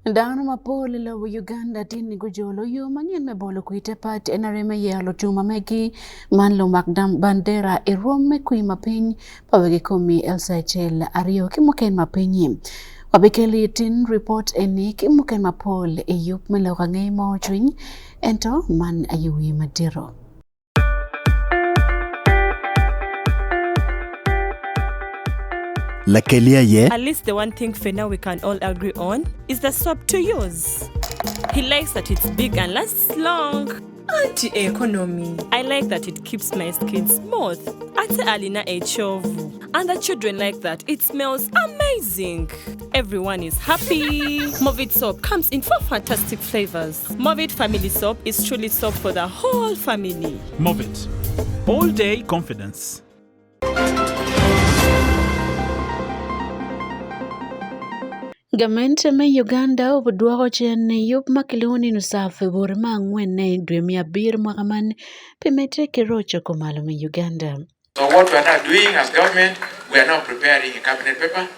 Dano mapol i lobo Uganda tye ni gujolo yo manyen me bolo kwir te pati NRM me yero lutung ma megi man lumak bandera i rwom me kwir ma piny pa wegi komi Elsa Ecel aryo ki mukene ma pinyi. Wabikelo tin ripot eni ki mukene mapol i yub me lok ange mo cwiny ento man aye wiye madito. Lakeli aye. At least the one thing Fena we can all agree on is the soap to use. He likes that it's big and lasts long. Anti economy. I like that it keeps my skin smooth. Ate alina ekyovu. And the children like that it smells amazing. Everyone is happy. Movit soap comes in four fantastic flavors. Movit family soap is truly soap for the whole family. Movit. All day confidence. Gamente me Uganda obidwoko cen yub ma kilwongo ni NUSAF i bur me angwenne dwe me abiro mwaka man pi medde ki roco kumalo me Uganda. So what we are now doing as government, we are now preparing a cabinet paper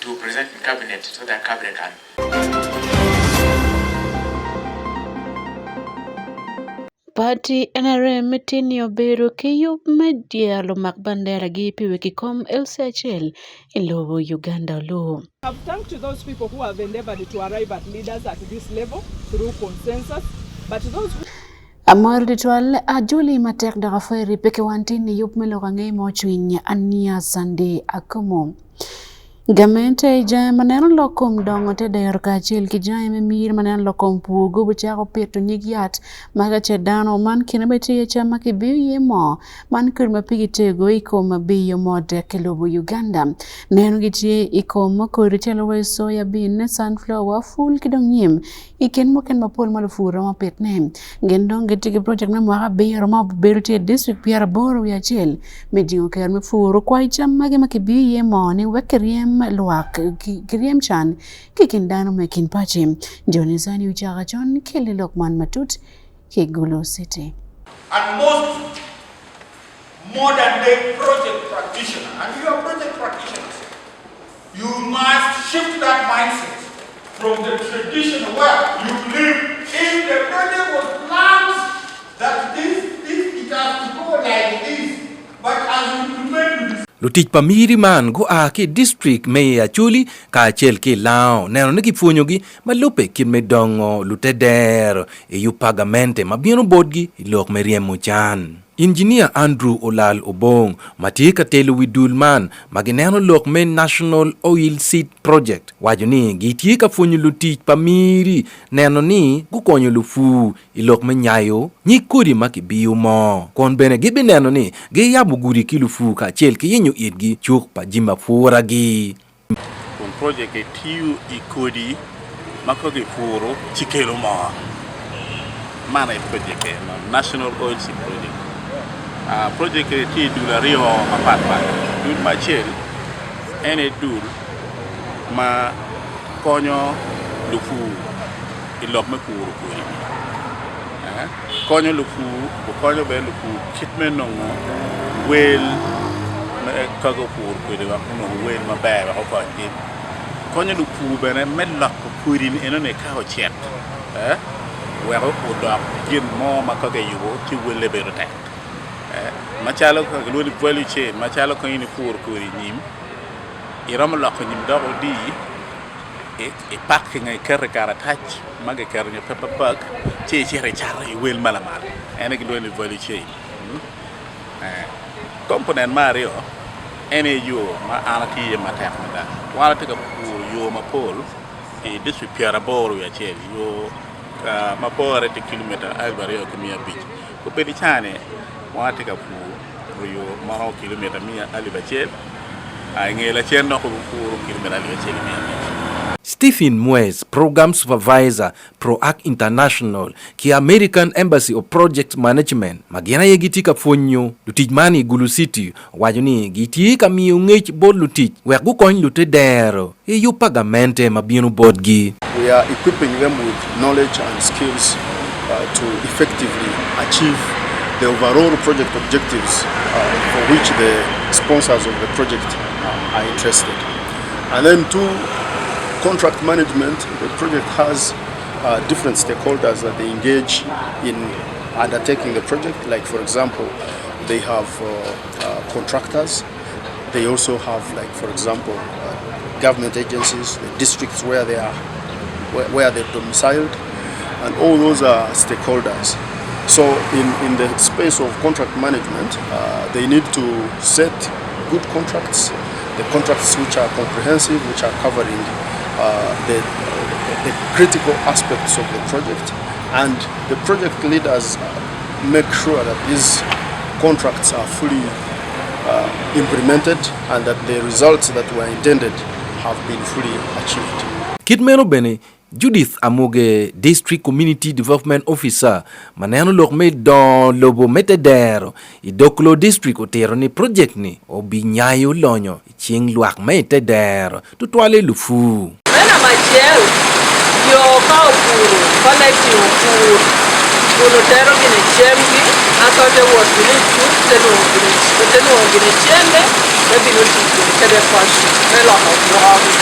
to present in cabinet so that cabinet can. Party NRM tye ni obedo ki yub me dyero lumak banderagi pi wek kom LC acel i lobo Uganda olu. I've thanked to those people who have endeavored to arrive at leaders at this level through consensus, but those who Amor tutwal ajoli matek dok afweri pe ki wan tin ni yub me lok ange mo cwiny ania Sunday Akumu. Gamente i jange ma neno lok kom dongo te dero kacel ki jange me mir ma neno lok kom pur gubo cako pito nyig yat ma ka ce dano man kine be tye cam ma kibiyo iye moo man kodi ma pigi tego i kom biyo moo dek i lobo Uganda. Neno gitye i kom kodi calo wai soya bean, sunflower, ful ki dong nyim I kin mukene mapol ma lupur romo pitne, gin dong gitye ki project me mwaka abiro ma obedo tye i district 81 me jingo ker me pur kwai cam magi ma kibiyo iye moo ni wek kiryem lwak kiryem can ki i kin dano me kin paci. Johnny Sani ocako con keli lok man matut ki i Gulu City. And most modern day project practitioner, and you are project practitioners, you must shift that mindset from the tradition where you believe if the project was planned that this, this, it has to go like this, but as you implement you Lutic pa miri man gua ki i distrik me i Acholi kacel ki i Lango neno ni kipwonyogi ma lubbe kit me dongo lutedero i yub pa gamente ma bino botgi i lok me ryemo can. Injinia Andrew Olal Obong ma tye ka telo wi dul man ma gineno lok me National Oil Seed Project waco ni gitye ka pwonyo lutic pa miri neno ni gukonyo lupur i lok me nyayo nyig kodi ma kibiyo moo kun bene gibineno ni giyabo gudi ki lupur kacel ki yenyo itgi cuk pa jami apuragi. Kun projek tiyo i kodi ma ka gipuro ci kelo mor. Man aye projek eno, National Oil Seed Project. Projek eni tye i dul aryo mapat pat. Dul me acel en aye dul ma konyo lupur i lok me puro kodi. Konyo lupur, okonyo bene lupur kit me nongo wel me ka gupuro kwede wek gunong wel maber wek okonygi. Konyo lupur bene me loko kodi enoni ka ocek wek odok gin mo ma ka kiyubo ci welle bedo tek macalo ka kilwongo ni value chain macalo ka in ipuro kodi nyim iromo loko nyim dok odii i paking iketo i karatac ma kiketo nyo paper bag ci icito icato i wel ma lamal en aye kilwongo ni value chain. Component me aryo en aye yo ma an atye iye matek mada wan watye ka puro yo mapol i district pyeraboro wiye acel yo ma borre tye kilomita alip aryo ki miya abic obedo i caa-ni wan watye ka puro yo ma romo kilomita miya alip acel I nge lacen dok wubipuro kilomita 1,500. Stephen Mwez, Program Supervisor, ProAct International ki American Embassy of Project Management ma gin aye gitye ka pwonyo lutic man i Gulu City owaco ni gitye ka miyo ngec bot lutic wek gukony lutedero i yub pa gamente ma bino botgi. We are equipping them with knowledge and skills to effectively achieve the overall project objectives for which the sponsors of the project are interested. And then to. Contract management, the project has uh, different stakeholders that they engage in undertaking the project. Like, for example, they have uh, uh, contractors. They also have, like, for example, uh, government agencies, the districts where they are, where, where they're domiciled, and all those are stakeholders. So in, in the space of contract management, uh, they need to set good contracts, the contracts which are comprehensive, which are covering uh, the, the critical aspects of the project, and the project leaders make sure that these contracts are fully uh, implemented and that the results that were intended have been fully achieved. Kit meno bene, Judith Amuge, District Community Development Officer ma neno lok me dongo lobo me tedero i Doklo District otito ni project ni obinyayo lonyo i cing lwak ma i tedero tutwale lupur. Me namba acel, yo ka opuro, collecting opur, kun otero gine cemgi, ento te wot gine i cuk te nongo gine te nongo gine cente me bino tic gine kede paci me loko kwogi.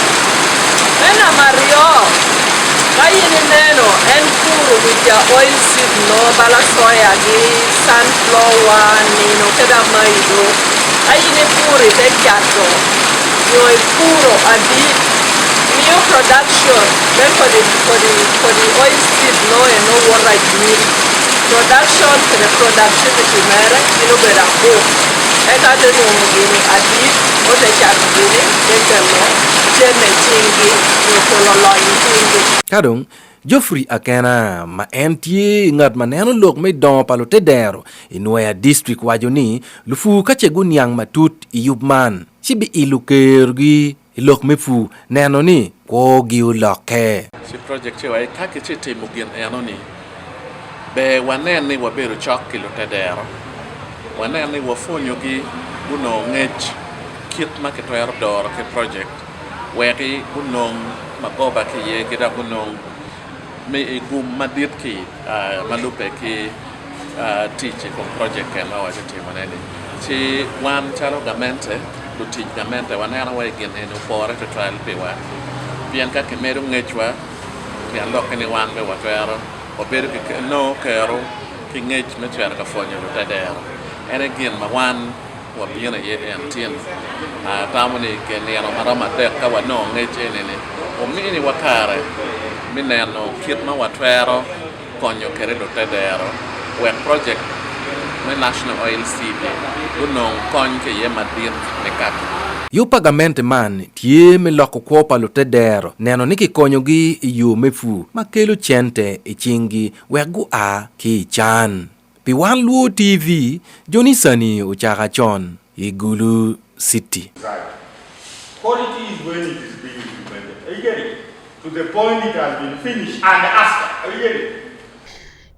Me namba aryo, ka in ineno en puro with ja oil seed no bala soya gi sunflower nino kede amaido, ka in ipuro ite cato nyo ipuro adit miyo production me kodi kodi kodi oil seed no eno woto anyim production kede productivity mere bino bedo abup eka te nongo gini adit ote cato gini me kelo cente i cingi nyo kelo lonyo i cingi. Ka dong, Geoffrey Akena, ma en tye ngat ma neno lok me dongo pa lutedero i Nwoya District waco ni lupur ka ce guniang matut i yub man ci biilo kergi i lok me pur neno ni kwogi olokke. Ci project ce wa ka ki ci timo gin eno ni ber wanen ni wabedo cok ki lutedero, wanen ni wapwonyo gi gunongo ngec kit ma kitwero doro ki project weki gunong magoba ki iye ki dok gunong gum madit ki ma lubbe ki tic i kom project ken ma watye ka timone-ni. Ci wan calo gamente, lutic gamente waneno wai gin eni opore tutwal piwa pien ka kimedo ngecwa tyen lokke ni wan bene watwero wabedo ki nongo kero ki ngec me cito ka pwonyo lutedero. En aye gin ma wan wabino iye en tin. Atamo ni i nino ma romo adek ka wanongo ngec eni-ni, ominiwa kare me neno kit ma watwero konyo kwede lutedero wek projek me National Oil Seed-ni gunong kony ki iye madit nikato. Yub pa gamente man tye me loko kwo pa lutedero, neno ni kikonyogi i yo me pur ma kelo cente i cinggi wek gua ki i can. Pi Wan Luo TV, Johnny Sani ocaka con i Gulu City. Quality is when it is being implemented. Are you getting? To the point it has been finished and after. Are you getting?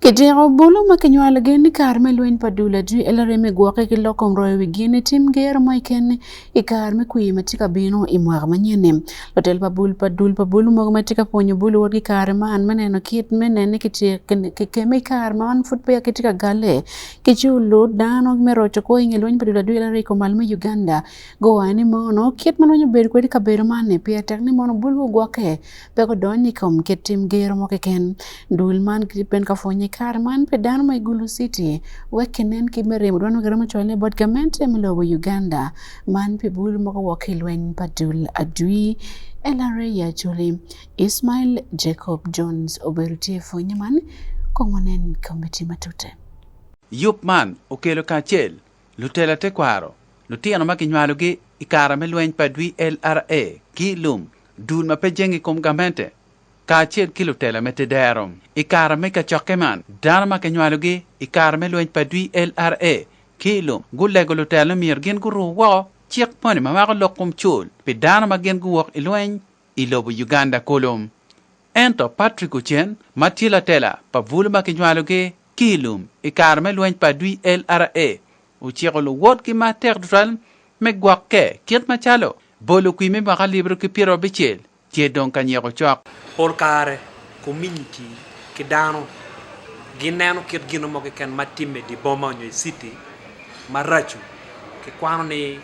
Kityeko bulu ma kinywalo gin i kare me lweny pa dul adwi LRM i gwokke ki lok kom royo wi gin i tim gero mo keken i kare me kwir ma tye ka bino i mwaka manyen-ni. Lutel pa bul pa dul pa bulu mogo ma tye ka pwonyo bulu wot ki kare man me neno kit me nene kikeme i kare ma man pud peya kitye ka galle ki culo dano me roco kwo i nge lweny pa dul adwi LRA malo me Uganda. Guwaco ni mono kit ma lweny obedo kwede i kabedo man-ni pire tek ni mono bulu ogwokke pe gudony i kom kit tim gero mo keken. Dul man gitye bene ka pwonyo i kare man pi dano ma i Gulu City wek kinen kit me ryemo dwan ma giromo cwale bot gamente me lobo Uganda. Man pi bulu mogo wok ki i lweny pa dul adwi LRA i Acholi. Ismail Jacob Jones obedo tye i pwonye man kong wanen komiti matute. Yub man okelo kacel lutela tekwaro, lutino ma kinywalogi i kare me lweny pa dwi LRA ki lum, dul ma pe jenge i kom gamente, kacel ki lutela me tedero. I kare me kacokke man, dano ma kinywalogi i kare me lweny pa dwi LRA ki lum gulego lutela ni myero gin guruw woko cik moni ma mako lok kom cul pi dano ma gin guwok i lweny i lobo Uganda kulu. Ento Patrick Ocen, ma tye latela pa bulu ma kinywalogi ki i lum i kare me lweny pa adwi LRA, ociko luwotgi matek tutwal me gwokke kit macalo bolo kwir me mwaka alip ki pyerabicel tye dong ka nyiko cok. Pol kare kominiti ki dano gineno kit gin mo keken ma timme i dye boma nyo i citi maraco kikwano ni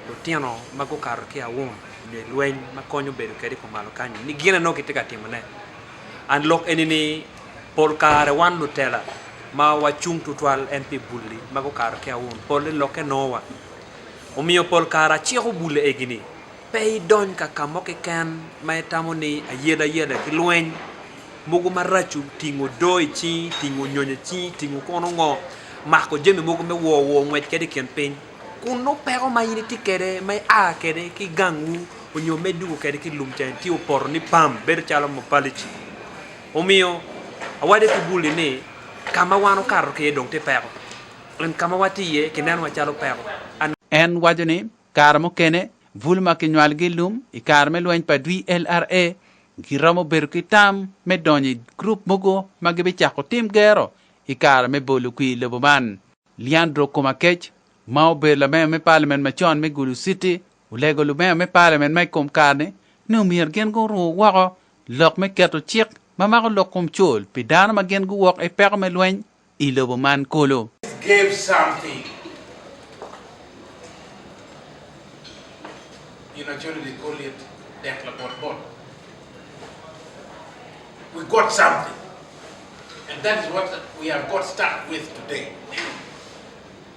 lutino ma gukato ki aun. nyo i lweny ma kony obedo kwede i kumalo kany ni gin aye nongo gitye ka timone. And lok eni ni pol kare wan lutela ma wacung tutwal en pi bulli ma gukato ki aun polle lokke nongo wa. Omiyo pol kare aciko bulle egi ni pe idony ka ka mo keken ma itamo ni ayelayela ki lweny mogo maraco, tingo odoo i cingi, tingo nyonyo i cingi, tingo kono ngo, mako jami mogo me wor wor ngwec kwede i kin piny. Kun nongo peko ma in itye kwede ma ia kwede ki gangwu onyo ma idwogo kwede ki i lum ca-ni tye opoto ni pam bedo calo mupalici. Omiyo awaco ki buli ni ka ma wan okato ki iye dong tye peko and ka ma watye iye kinenowa calo peko and. En waco ni kare mukene bulu ma kinywalogi i lum i kare me lweny pa DLRA giromo bedo ki tam me donyo i gurup mogo ma gibicako tim gero i kare me bolo kwir i lobo man. Leandro Komakech, ma obedo lamemba me palamen macon me Gulu City, olego lumemba me palamen ma i kom kare-ni ni omyero gin guruu woko lok me keto cik ma mako lok kom cul pi dano ma gin guwok i peko me lweny i lobo man kulu. Gave something. In Acholi they call it dek labot bot. We got something. And that is what we have got stuck with today.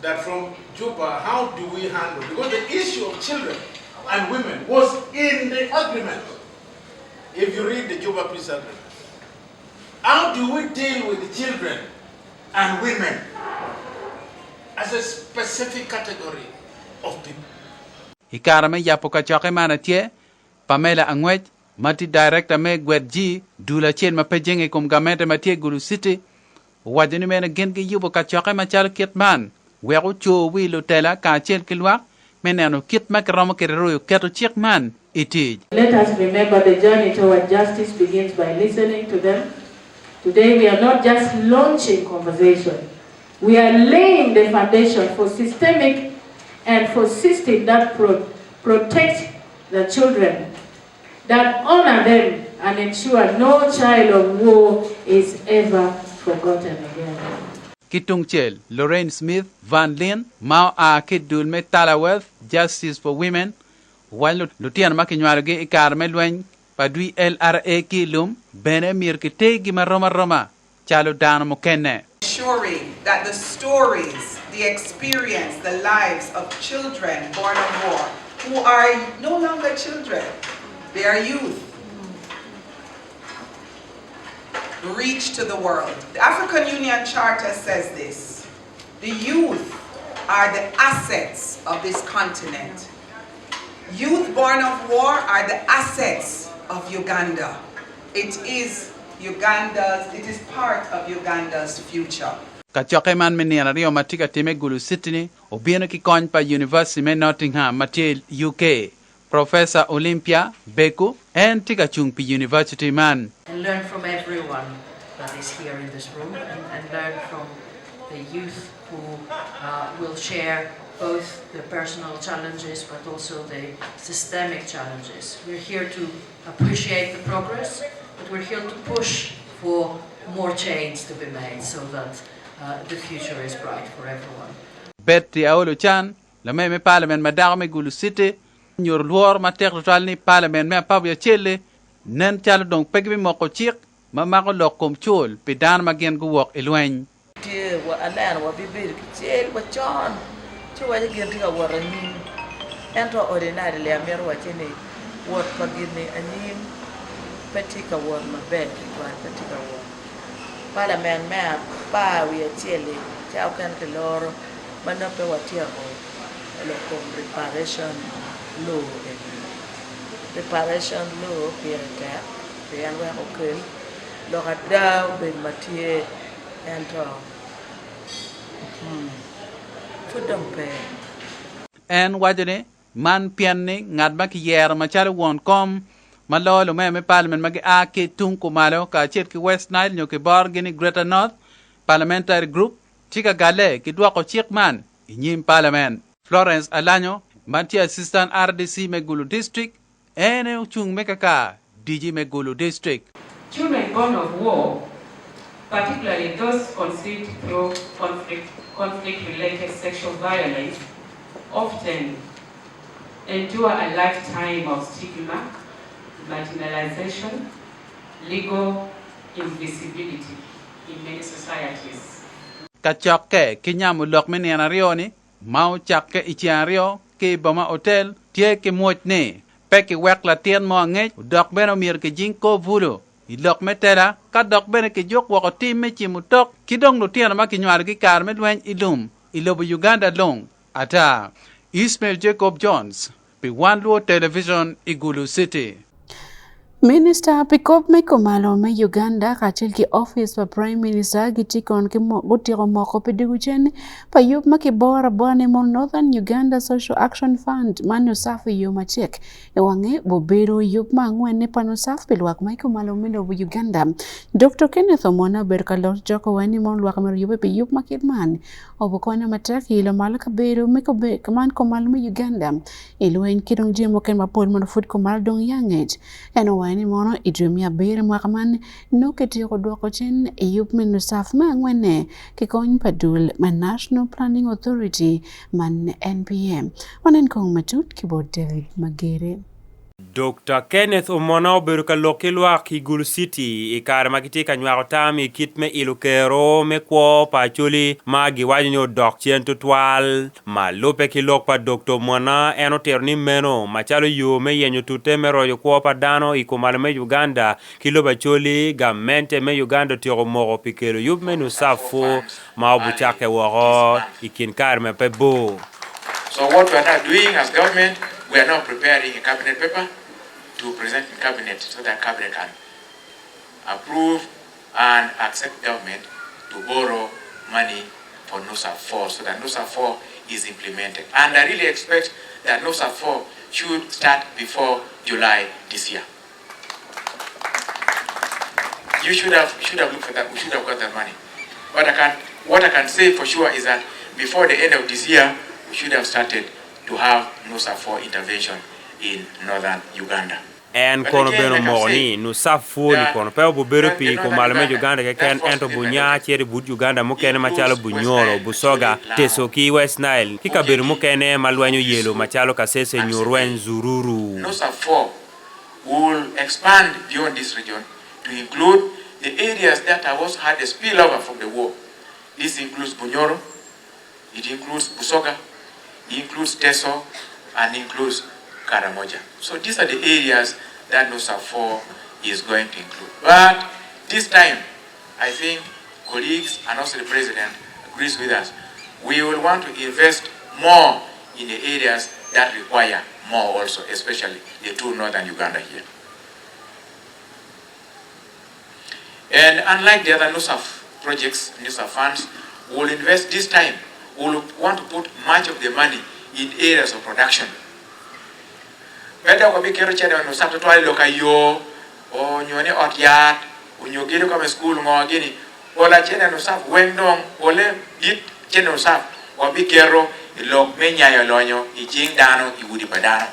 That from Juba, how do we handle? Because the issue of children and women was in the agreement. If you read the Juba Peace Agreement. How do we deal with the children and women as a specific category of people? I kare me yabo kacokke man atye, Pamela Angwec, ma tye darekta me Gwet Ji, dul acel ma pe jenge i kom gamente ma tye i Gulu City, owaco ni meno gin giyubo kacokke macalo kit man wek oco wi lutela kacel ki lwak me neno kit ma kiromo kwede royo keto cik man i tic. Let us remember the journey toward justice begins by listening to them. Today we are not just launching conversation, we are laying the foundation for systemic and for system that pro protect the children, that honor them and ensure no child of war is ever forgotten again. Ki tungcel, Lorraine Smith Van Lin ma oa ki i dul me Talawealth Justice for Women owaco ni lutino ma kinywalogi i kare me lweny pa DLRA ki i lum bene myero kitergi marom aroma calo dano mukene. Ensuring that the stories, the experience, the lives of children born of war, who are no longer children, they are youth, reach to the world. The African Union Charter says this, the youth are the assets of this continent. Youth born of war are the assets of Uganda. It is Uganda's, it is part of Uganda's future. Kacokke man me nino aryo ma tye ka timme i Gulu City-ni obino ki kony pa Univaciti me Nottingham ma tye i UK. Professor Olympia Beku en tye ka cung pi univaciti man. And learn from everyone that is here in this room and, and learn from the youth who uh, will share both the personal challenges but also the systemic challenges. We're here to appreciate the progress, but we're here to push for more change to be made so that uh, the future is bright for everyone. Betty Aolo Chan, lamego me Parliament ma dako me Gulu City, onyuto lworo matek tutwal ni Parliament me apawiye acel-li nen calo dong pe gibimoko cik ma mako lok kom cul pi dano ma gin guwok i lweny. Tye wa aneno wa bibedo ki cel wa con ci waco gin tye ka wot anyim ento ordinarily amito wacci ni wot pa gin-ni anyim pe tye ka wot maber tutwal pe tye ka wot palament me apar wiye acel-li ca okene kiloro ma nongo pe watyeko lok kom reparation law eni reparation law pire tek pien wek okel lok ada obed ma tye. Ento, pud dong pe. En waco ni, Man pien ni ngat ma kiyero macalo won kom ma loyo lumema me Parliament ma gia ki tung kumalo kacel ki West Nile nyo kiborogi ni Greater North Parliamentary Group tye ka galle ki dwoko cik man i nyim Parliament. Florence Alanyo ma tye Assistant RDC me Gulu District En aye ocung me kaka dici me Gulu District. Children born of war, particularly those conceived through conflict, conflict-related sexual violence, often endure a lifetime of stigma, marginalization, legal invisibility in many societies. Kacokke ki nyamo lok me nino aryo-ni ma ocakke i ceng aryo ki i Boma Hotel tye ki mwoc ni pe kiwek latin mo angec odok bene omyero kijing kor bulu i lok me tela ka dok bene kijuk woko tim me cimo tok ki dong lutino ma kinywalogi i kare me lweny i lum i lobo Uganda lung ata. Ismail Jacob Jones pi Wan Luo Television i Gulu City. Minista pi kop me kumalo me Uganda kacel ki office pa Prime Minister gitye kon ki gutyeko moko pi dwogo cen pa yub ma kiboro abora ni mon Northern Uganda Social Action Fund ma NUSAF i yo macek i wange bobedo yub ma angwenne pa NUSAF pi lwak ma i kumalo me lobo Uganda. Dr. Kenneth Omona obedo ka lok joko wai ni mon lwak myero yubbe pi yub ma kit man obukonyo matek ilo malo kabedo me man kumalo me Uganda i lweny ki dong jami mukene mapol mondo pud kumalo dong ya ngec. En owaco ni mono i dwe me abiro mwaka man nongo kityeko dwoko cen i yub me NUSAF me angwenne ki kony pa dul me National Planning Authority man NPA. Wanen kong matut ki bot David Magere. Dokta Kenneth Omona obedo ka lok ki lwak i Gulu City i kare ma gitye ka nywako tam i kit me ilo kero me kwo pa Acholi ma giwaco ni odok cen tutwal. Ma lubbe ki lok pa Dokta Omona, en otito ni meno macalo yo me yenyo tute me roco kwo pa dano i kumalo me Uganda ki lobo Acholi, gamente me Uganda otyeko moko pi kelo yub me NUSAFU ma obucakke woko i kin kare ma pe bor. So what we are now doing as government, we are now preparing a cabinet paper to present in cabinet so that cabinet can approve and accept government to borrow money for NUSAF 4 so that NUSAF 4 is implemented. And I really expect that NUSAF 4 should start before July this year. You should have, should have looked for that. We should have got that money. But I can, what I can say for sure is that before the end of this year, we should have started to have NUSAF 4 intervention in northern Uganda. En kono bene omoko ni NUSAF pwo-ni kono pe obubedo pi kumalo me Uganda keken ento bunya cito i but Uganda mukene macalo Bunyoro, Busoga, Teso ki West Nile ki kabedo mukene ma lweny oyelo macalo Kasese nyo Rwenzururu. NUSAF 4 will expand beyond this region to include the areas that have also had a spillover from the war. This includes Bunyoro, it includes Busoga, it includes Teso, and includes Karamoja. So these are the areas that NUSAF 4 is going to include. But this time, I think colleagues and also the president agrees with us. We will want to invest more in the areas that require more also, especially the two northern Uganda here. And unlike the other NUSAF projects, NUSAF funds, we'll invest this time, we'll want to put much of the money in areas of production. Peda ko bikero chene NUSAF to twali loka yo, o nyone ot yat, onyo gedo kama school ngo gini, ola chene NUSAF weng dong, ole dit chene NUSAF, wabikero i lok me nyayo lonyo i cing dano i udi pa dano.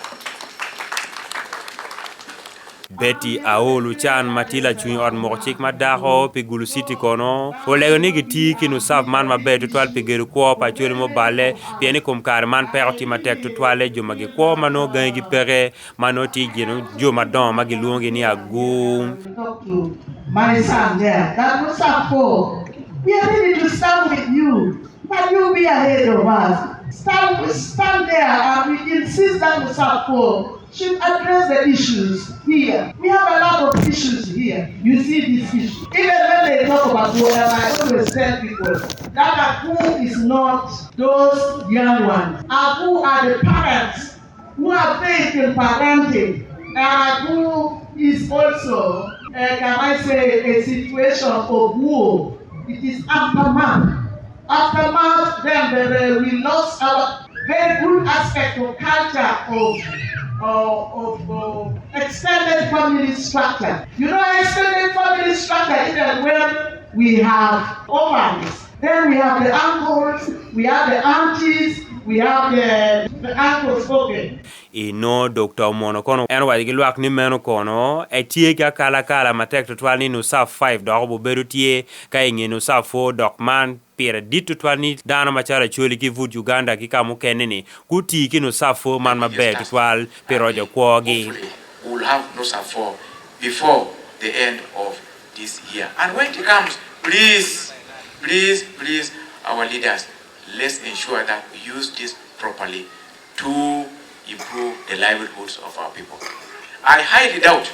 Betty Aol Ocan ma tye lacung i ot moko cik ma dako pi Gulu City kono olego ni giti ki NUSAF man maber tutwal pi gedo kwo pa Acholi muballe pien i kom kare man peko tye matek tutwalle jo ma gikwo ma nongo gangigi peke ma nongo tye i gin jo madongo ma gilwongogi ni agum. Talk to my son there that NUSAF 4 we are ready to stand with you but you be ahead of us stand, stand there and we insist that NUSAF 4 should address the issues here. We have a lot of issues here. You see this issue. Even when they talk about war, and I always tell people that Aku is not those young ones. Aku are the parents who have faith in parenting. And Aku is also, can I say, a situation of war. It is aftermath. Aftermath, then the, we lost our very good aspect of culture of, of, of extended family structure. You know, extended family structure, even when we have orphans, then we have the uncles, we have the aunties. We have the, the uncle spoken. I nongo Dokta Omono kono en owaco ki lwak ni meno kono etye ki akalakala matek tutwal ni NUSAF 5 dok obubedo tye ka inge NUSAF 4 dok man pire dit tutwal ni dano macalo Acholi ki but Uganda ki ka mukene ni guti ki NUSAF 4 man maber tutwal pi roco kwogi. Hopefully we will have NUSAF 4 before the end of this year and when it comes please please please our leaders let's ensure that we use this properly to improve the livelihoods of our people. I highly doubt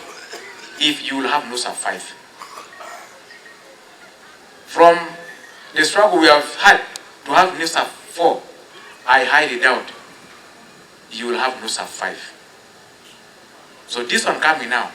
if you will have NUSAF 5. From the struggle we have had to have NUSAF 4, I highly doubt you will have NUSAF 5. So this one coming now,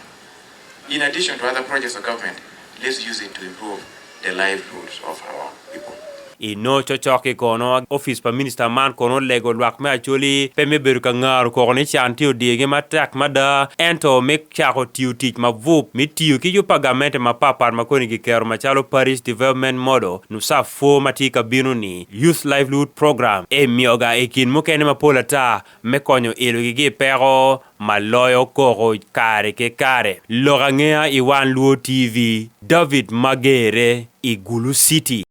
in addition to other projects of government, let's use it to improve the livelihoods of our people. I nongo cocok-ki kono, opic pa minista man kono olego lwak me Acholi pe me bedo ka ngaro koko ni can tye odiyogi matek mada ento me cako tiyo tic mabup me tiyo ki yub pa gamente mapatpat ma koni giketo macalo Parish Development Model, NUSAF 4 ma tye ka bino-ni, Youth Livelihood Program, emyoga i kin mukene mapol ata me konyo ilogi ki i peko ma loyo koko kare ki kare. Lok angeya i Wan Luo TV, David Magere i Gulu City.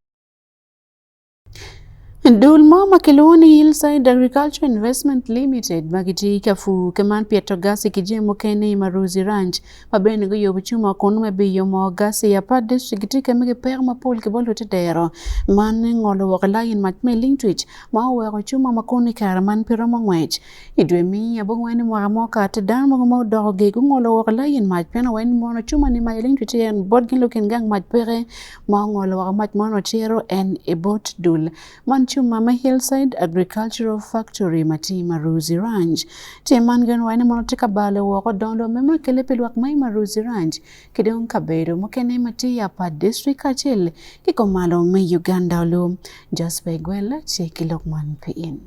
Dul mo ma kilwongo ni Hillside Agriculture Investment Limited ma gitye ka pur ki man pyeto gasi ki jami mukene i Maruzi Ranch ma bene guyubo cuma kun me biyo moo gasi i Apar District gitye ka migi peko mapol ki bot lutedero man ngolo woko lain mac me Lintwich ma oweko cuma ma kun i kare man pe romo ngwec. I dwe me abongwen i mwaka ma okato, dano mogo ma odoko ger gungolo woko lain mac pien owaco ni mono cuma ni mac ling tye en bot gin lukin gang mac peke ma ongolo woko mac mono ociro en i bot dul man cuma me Hillside Agricultural Factory ma tye i Maruzi Ranch. Tye man gin owaco ni mono tye ka balo woko dongo me ma kele pi lwak ma i Maruzi Ranch ki dong kabedo mukene ma tye i Apar District kacel ki kumalo me Uganda olu. Jasper Igwel tye ki lok man pi in.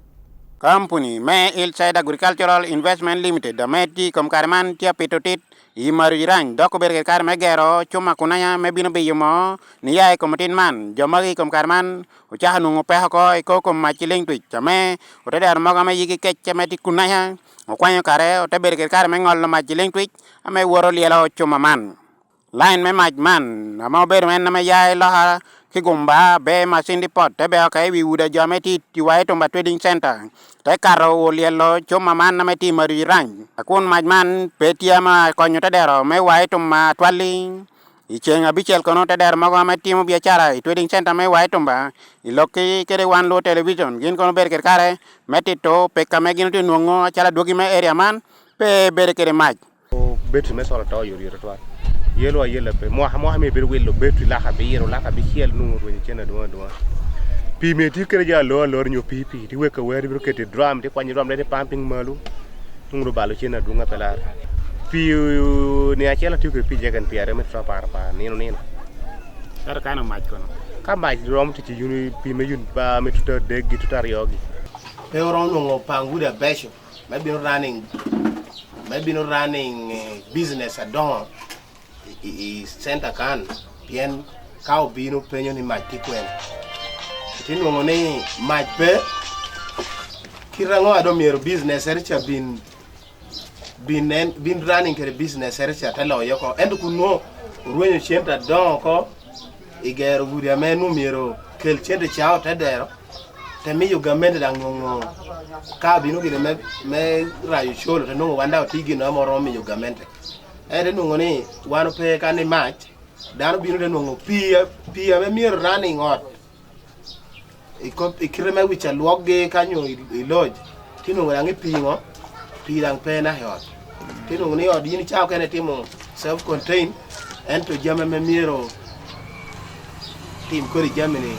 Kampuni me Hillside Agricultural Investment Limited ame tye i kom kare man tye apito tit i Maru Irany dok obedo kede kare me gero cuma kunanya me bino biyo moo niya i kom otit man. Jo magi i kom kare man ocako nongo peko oko i kor kom mac ki ling twic ame ote dero mogo ame yigi kec ame tye kunanya okwanyo kare ote bedo kede kare me ngolo mac ki ling twic ame woto lyelo cuma man. Lain me mac man ma obedo en ame ya i loka ki gumba ber ma Cindy Pot te beo ka i wi uda jo ame tye i Waitumba Trading Center te kato olyelo cuma man ame tye i Maru Irany kun mac man pe tye ma konyo te dero me Waitumba twalli. I ceng abicel kono te dero mogo ame timo biacara i Trading Center me Waitumba i lok ki kede Wan Luo Television gin kono obedo kede kare me tito pek ame gin otye nongo acalo adwogi me area man pe bedo kede mac. Betri me sola to oyotoyot tutwal. Yelo ayela pe. Mwaka mwaka myero ibed wilo betri lak abiro, lak abicel nongo orwenyo cene adwong adwonga. Pii myero iti kwede jalo alora alora nyo pii pii ti weko awera ibino keto i drum ti kwanyo drum ti pumping malo nongo dong obalo cene adwonga pe lar. Pii niang acel atiyo kwede pii jerican pyeraryo me tro apar apar nino nino. Ento ka en omac kono? Ka mac romo tic i unit pii me unit me tuta adek gi tuta aryo gi. Pe oromo nongo pang gudi abeco. me bino running me bino running business adongo i center kan pien ka obino penyo ni mac tye kwene iti nongo ni mac pe kit ango dong myero business ere ca bin bin en bin running kede business ere ca te loyo oko ento kun nongo orwenyo cente adongo oko i gero gudi ame nongo myero kel cente ca ote dero te miyo gamente dang nongo ka bino gine me me rayo colo te nongo wan dang oti gin mo romo miyo gamente en te nongo ni wan ope ka ni mac dano bino te nongo pii pii ame myero running ot i kite me wic alwokgi kanyo i lodge ti nongo dang ipingo pii dang pe naka i ot ti nongo ni ot in ca okene itimo self contain ento jami me myero tim kodi jami ni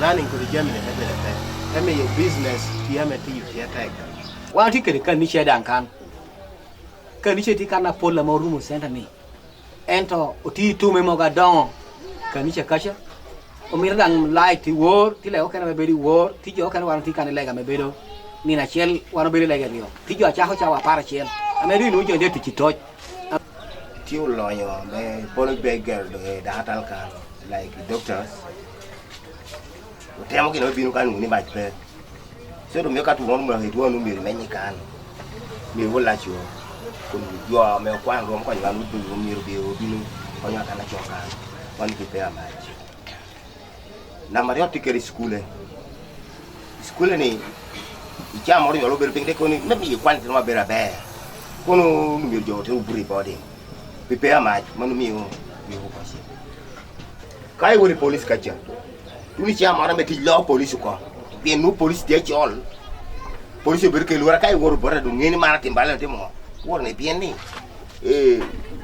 running kodi jami ni te bedo tek te miyo business tiya me tiyo tiya tek. Wan watye kede kanica dang kan. Kanica tye kan mapol ma orumo centa ni. Ento otiyo tume mogo adongo kanica kaca. Omito dang light i wor, tye lega okene me bedo i wor, tye jo okene wan watye kan i lega me bedo nino acel wan wabedo i lega ryo. Tye jo acako cawa aparacel ame dong inongo jo tye tic ki toc. Tye olonyo me polo be gero dakatal kan like doctors otemo gin me bino kan ni mac pe. So omiyo ka twon mwaka itwon omyero imenye kan myero wulaco kun jo me okwan rwom konyo wan omyero obino konyo kan laco kan wan ki pe amac. Namba aryo tye kede i cukule, i cukule ni i cawa moro onywalo obedo piny te koni me miyo kwan tye maber aber kono myero jo oter obuto i boarding pi pe amac ma nongo miyo yubo koce. Ka iwoto i police kaca tuni cawa moro me tic loko police oko pien nongo police tye acol police obedo ke lwora ka iwoto bote dong ngeni man atim bal atimo ngo iwoto ni pien ni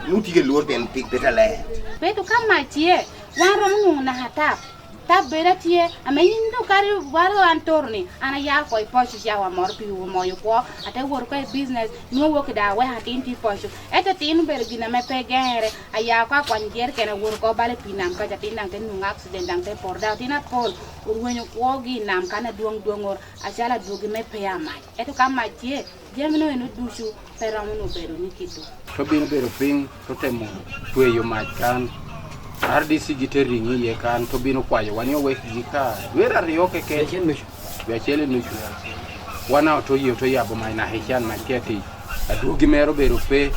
nongo tye ke lworo pien piny pe ler. Bedo ka mac tye, wan romo nongo naka tap. Tap bedo atye, ame in dong kadi waro an toro ni, an aya oko i poco cawa moro pi moyo kwo, ate wot oko i business, nwo wok ki dong aweko atin tye i poco. Ento atin obedo gin ame pe gengere, aya oko akwanyo jereken awot oko balo i pii nam kaca atin dong te nongo accident dong te poto dok atin apol orwenyo kwogi i nam kan adwong dwong oro acalo adwogi me peya mac. Ento ka mac tye, jami nongo eno ducu pe romo nongo bedo ni kito. To bino bedo piny to temo tweyo mac kan. RDC gite ringo iye kan to bino kwayo wa ni owek gi ka dwere aryo keken dwe acel i nucu wana oto yie oto yabo mac naka ican mac tye atic adwogi mere obedo pe.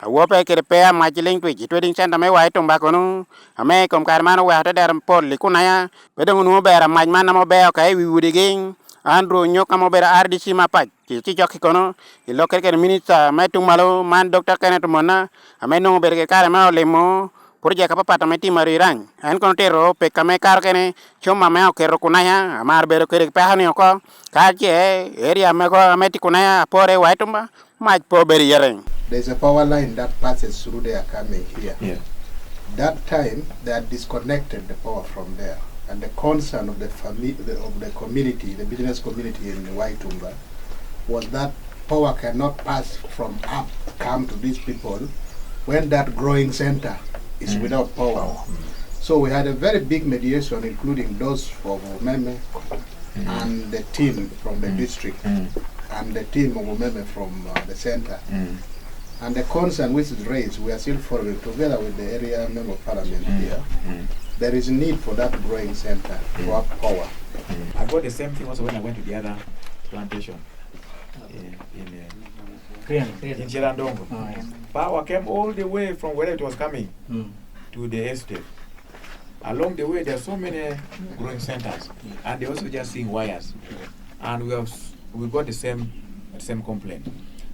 Awobe kede peya mac ling twic i trading center me wa i tumba kunu ame i kom kare man oweko te dero pol i kunaya pe dong onongo ber amac man ame obeyo ka i wi udi gi Andrew Onyuka ma obedo RDC ma apac ci cok ki kono i lok kede minista me tung malo man Dokta Kenneth Omona ame nongo obedo ki kare me olimo projek apapat ame timo arirany en kono otito pek ame kato kene cuma me oketo kunaya amaro bedo kede peko ni oko ka ce area mego ame tye kunaya apore wa i tumba mac pe obedo iye. There's a power line that passes through there coming here. Yeah. That time they had disconnected the power from there and the concern of the fami- the, of the community, the business community in Waitumba was that power cannot pass from up come to these people when that growing center is without power. So we had a very big mediation, including those from Umeme and the team from the district and the team of Umeme from the center. And the concern which is raised, we are still following together with the area member of parliament here. There is need for that growing center to have power. I got the same thing also when I went to the other plantation in in Cherandongo. Power came all the way from where it was coming to the estate. Along the way, there are so many growing centers, and they also just seeing wires. And we have we got the same same complaint.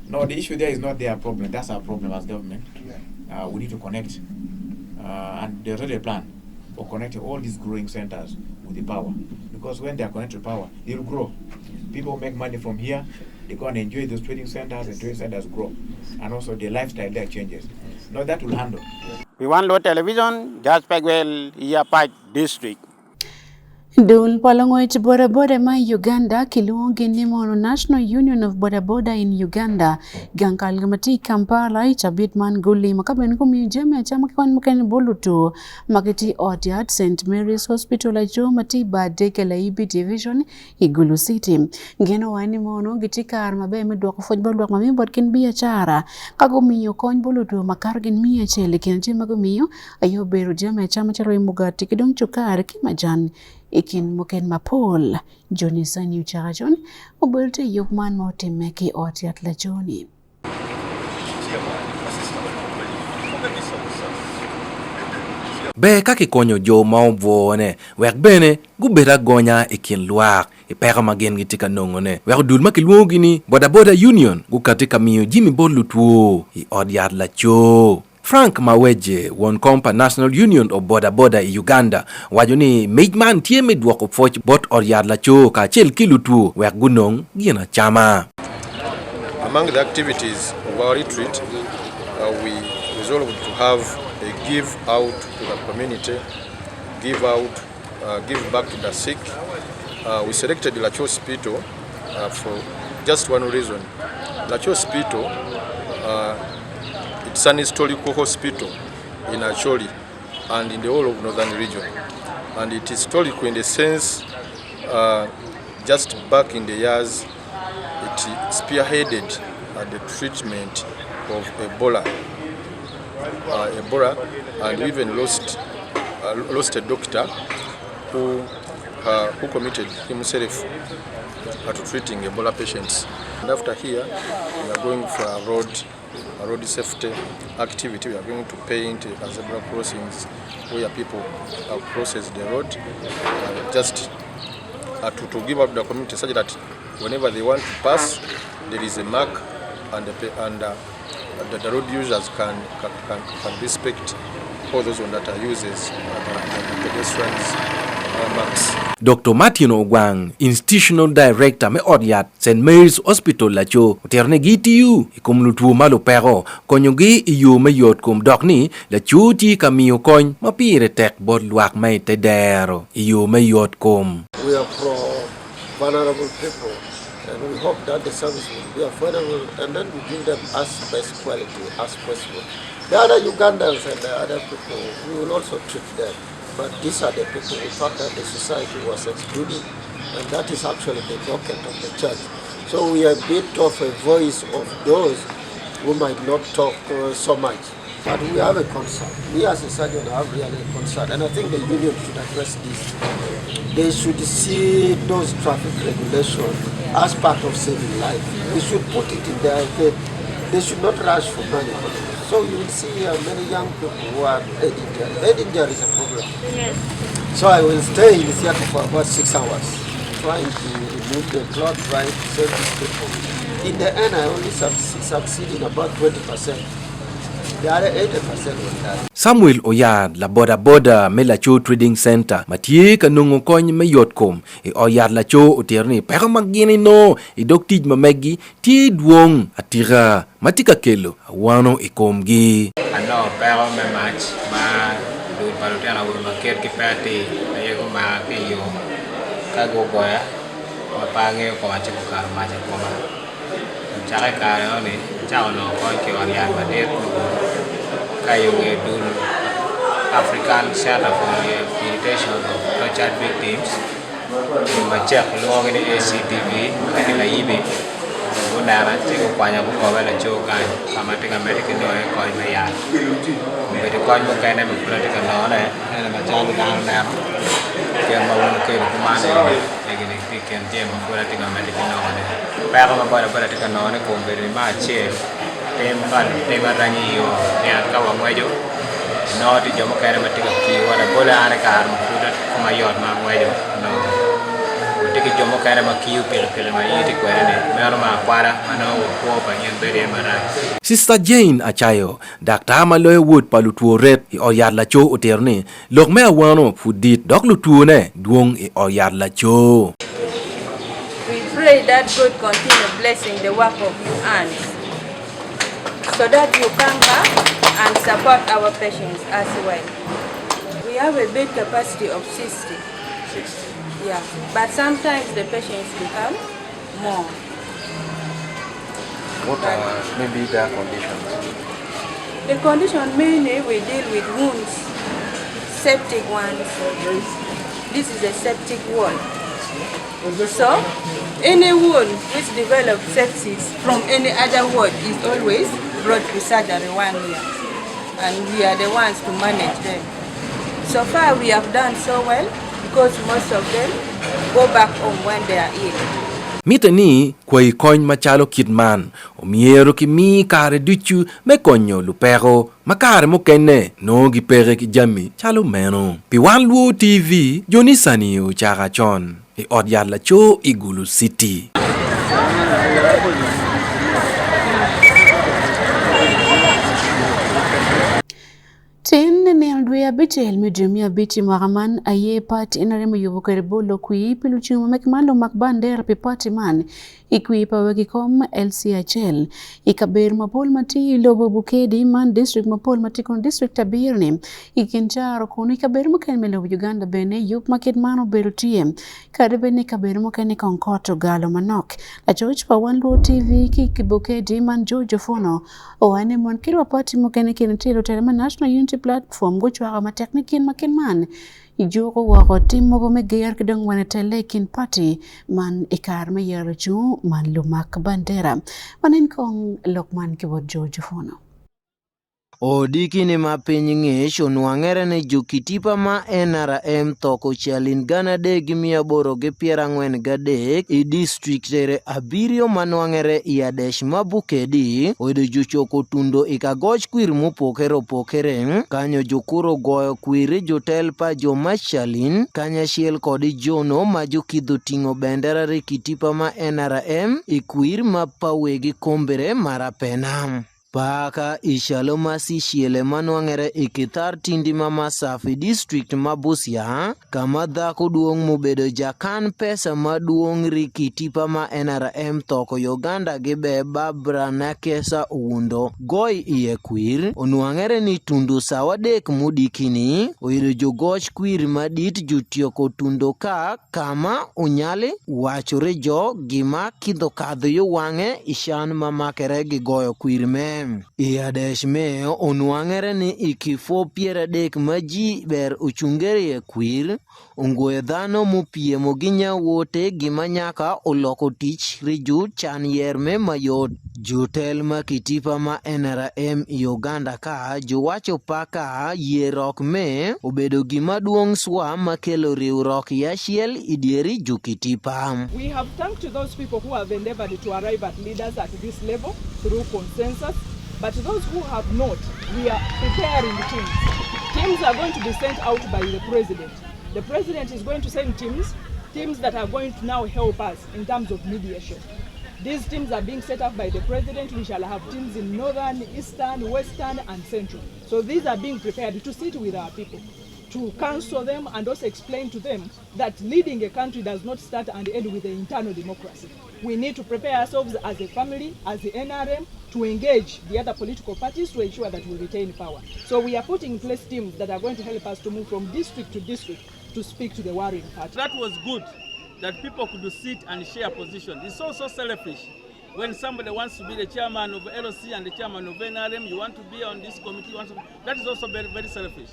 No, the issue there is not their problem. That's our problem as government. We need to connect, and there's already a plan for connecting all these growing centers with the power. Because when they are connected to power, they will grow. People make money from here, they go and enjoy those trading centers, and trading centers grow. And also the lifestyle there changes. No, that will handle. Pi wan luot television, Jasper Gwel, i Apac District. Dul pa lungwec boda boda ma i Uganda kilwongo ni mono National Union of Boda Boda in Uganda gang kalgi ma tye i Kampala i cabit man gulimo ka bene gumiyo jami acama ki kony mukene bot lutur ma gitye i ot yat St Mary's Hospital Aco ma tye i bar Deke Layibi Division i Gulu City. Gin owaco ni mono gitye kare maber me dwoko pwoc bot lwak ma miyo bot gin biacara ka gumiyo kony bot lutur makato gin 100 i kin jami ma gumiyo aye obedo jami acama calo mugati ki dong cukari ki majan i kin mukene mapol. Johnny Sanyu Cakacon obedo te yub man ma otimme ki ot yat laconi. Ber ka kikonyo jo ma obwone wek bene gubed agonya i kin lwak i peko ma gin gitye ka nongone weko dul ma kilwongogi ni Bodaboda Union gukati ka miyo jami bot lutwo i ot yat laco. Frank Mawejje, won kom pa National Union of Boda Boda i Uganda, owaco ni mic man tye me dwoko pwoc bot ot yat laco kacel ki lutwo wek gunong ginacama. Among the activities of our retreat, we resolved to have a give out to the community, give out, give back to the sick. We selected Laco Hospital for just one reason. Laco Hospital It's an historical hospital in Acholi and in the whole of Northern region. And it is historical in the sense just back in the years it spearheaded the treatment of Ebola. Ebola and we even lost a doctor who committed himself. to treating Ebola patients. And after here, we are going for a road, a road safety activity. We are going to paint zebra crossings where people uh, crosses the road, uh, just uh, to, to give up the community such that whenever they want to pass, there is a mark and, the, and uh, the, the road users can, can, can, can respect all those one that are uses uh, the, the pedestrians uh, marks. Doktor Martin Ogwang, Institutional Director me ot yat Saint Mary's Hospital Laco otito ni gitiyo i kom lutwo ma lupeko, konyogi i yo me yotkom dok ni Laco tye ka miyo kony ma pire tek bot lwak ma i te dero i yo me yotkom. We are pro vulnerable people and we hope that the service will be affordable and then we give them as best quality as possible. The other Ugandans and the other people, we will also treat them. But these are the people we thought that the society was excluding, and that is actually the docket of the church. So we are a bit of a voice of those who might not talk uh, so much. But we have a concern. We as a surgeon have really a concern, and I think the union should address this. They should see those traffic regulations as part of saving life. We should put it in their head. They should not rush for money. So you will see uh, many young people who are head injury. Head injury is a problem. Yes. So I will stay in theater for about six hours, trying to remove the clot, trying to save these people. In the end, I only succeed in about 20%. The other 80% will die. Samuel Oyat, laboda boda me Laco Trading Centre ma tye ka nongo kony me yotkom i ot yat Laco otito ni peko ma gin inongo i dog tic ma meggi tye dwong atika ma tye ka kelo awano i komgi. Anongo peko me mac ma dul pa lutino awobe ma kitgi pe atir aye gumaka ki i yo ka gugoya ma pe angeyo koma ci guketo mac i koma. Cake i kare eno-ni acako nongo kony ki i ot yat madit me Gulu ka i yo nge dul African Center for Rehabilitation of Tortured Victims jo ma cek kilwongogi ni ACTV ma gitye layibi gunena ci gukwanya gukoba laco kany ka ma atye ka medde ki nongo iye kony me yat obedo kony mukene ma pud atye ka nongone ento macalo dano neno kit ma wun wukelo kuman eni Ki i kin jami ma pud atye ka medde ki nongone, peko ma bodaboda tye ka nongone kom obedo ni me acel, tim pa lutim aranyi i yo pien ka wangweco inongo tye jo mukene ma tye ka kiwa labole an i kare ma pud koma yot ma angweco onongo watye ki jo mukene ma kiyo pikipiki ma in itye kwede-ni meno me akwala ma nongo wa kwo pa in bedo iye marac. Sister Jane Acayo, daktar ma loyo wod pa lutwo ret i ot yat laco otito ni Lok me awano pud dit dok lutwone dwong i ot yat laco. We pray that God continue blessing the work of you hands so that you come back and support our patients as well. We have a bed capacity of 60. 60. Yeah, but sometimes the patients become more. What are maybe their conditions? The condition mainly we deal with wounds, septic ones. This is a septic ward. So, any wound which develops sepsis from any other ward is always brought to surgery one year. And we are the ones to manage them. So far we have done so well because most of them go back home when they are ill. Mitte ni kwayi kony macalo kit man omyero kimi kare ducu me konyo lupeko ma kare mukene nongo gipeke ki jami calo meno. Pi Wan Luo TV, Joni Sani ocaka con i ot yat laco i Gulu City. Tin i nino dwe abicel me dwe me abic i mwaka man aye pati NRM oyubo kwede bolo kwir pi lucung ma mege man lumak bandera pi pati man i kwir pa wegi kom LC acel i kabedo mapol ma tye i lobo Bukedi man district mapol ma tye kono district abiro ni i kin caro kono i kabedo mukene me lobo Uganda bene yub ma kit man obedo tye kadi bed ni kabedo mukene kong kot ogalo manok. Lacoc pa Wan Luo TV ki i Bukedi man George Ofono Owaco ni mon ki lupati mukene kine tye lutela me National Unity Platform gucwako matek ni kin ma kit man ijuko woko tim mogo me ger ki dong wene telle i kin pati man i kare me yero cung man lumak bandera. Wanen kong lok man ki bot George Ofono. Odikini ma piny ng'ich onwang'ere ni jokitipa ma NRM thoko chalin 3843 i distriktere abiriyo manwang'ere i Adesh ma Bukedi oyudo jochoko tundo i kagoch kwir mopokere opokere kanyo jokuro goyo kwir jotel pa joma chalin kanyachiel kod jono ma jokidho ting'o bendera ri kitipa ma NRM i kwir ma pawegi kombere marapena. Paka ichalo ma Sishiele manwang'ere i Kithar Tindi ma Masafi district ma Busia kama dhako duong' mobedo jakan pesa maduong' ri kitipa ma NRM thoko Uganda gi be Barbara Nakesa Owuondo goy iye kwir onwang'ere ni tundu sawa dek mudikini oyudo jogoch kwir madit jotieko tundo ka kama unyali wachore jo gima kidho kadho yo wang'e ishan mamakere gi goyo kwir me. I adesh me onwang'ere ni i kifo 30 ma ji ber ochungere e kwir ongoyo dhano mopiemo gi nyawote gima nyaka oloko tich riju chan yer me mayot. Jotel ma kitipa ma NRM i Uganda ka jowacho paka yierok me obedo gima duong' swa makelo riwruok yachiel i dieri jokitipa. We have thanked those people who have endeavored to arrive at leaders at this level through consensus, but those who have not, we are preparing teams. Teams are going to be sent out by the president. The president is going to send teams, teams that are going to now help us in terms of mediation. These teams are being set up by the president. We shall have teams in northern, eastern, western, and central. So these are being prepared to sit with our people, to counsel them and also explain to them that leading a country does not start and end with the internal democracy. We need to prepare ourselves as a family, as the NRM, to engage the other political parties to ensure that we retain power. So we are putting in place teams that are going to help us to move from district to district to speak to the warring party. That was good, that people could sit and share positions. It's also selfish. When somebody wants to be the chairman of LOC and the chairman of NRM, you want to be on this committee, you want to, that is also very, very selfish.